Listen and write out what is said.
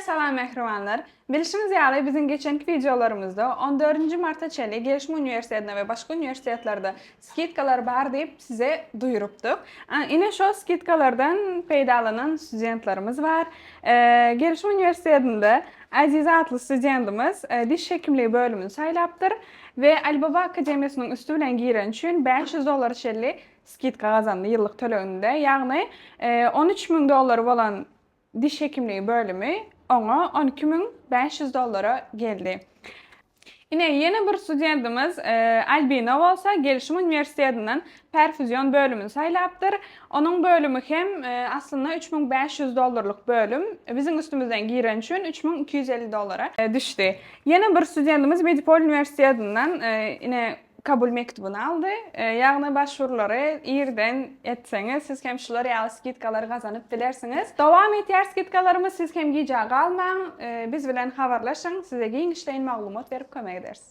salam mähribanlar! Bilşiňiz ýaly biziň geçenki wideolarymyzda on dördünji marta çenli Gelişim uniwersitetinde we başga uniwersitetlerde skidkalar bar diýip size duýrupdyk. Ine şol skidkalardan peýdalanan studentlerimiz bar. Gelişim uniwersitetinde Aziza atly studentimiz diş hekimligi bölümini saýlapdyr we Alibaba akademiýasynyň üsti bilen gireni üçin 500 dollara çenli skidka gazandy ýyllyk töleginde, ýagny 13 000 dollar bolan Diş hekimligi bölümi oňa 12 500 dollara geldi. Ine, ýene bir studentimiz Albina bolsa Gelişim uniwersitetinden perfuzion bölümini saýlapdyr. Onuň bölümi hem aslynda 3500 dollarlyk bölüm. Biziň üstümizden gireni üçin 3250 dollara düşdi. Ýene bir studentimiz Medipol uniwersitetinden ine kabul mektubyny aldy. Ýagny başwurulary irden etseňiz, siz hem şular ýaly skidkalary gazanyp bilersiňiz. Dowam etýär skidkalarymyz, siz hem gijä galmaň, biz bilen habarlaşyň, size giňişleýin maglumat berip kömek ederis.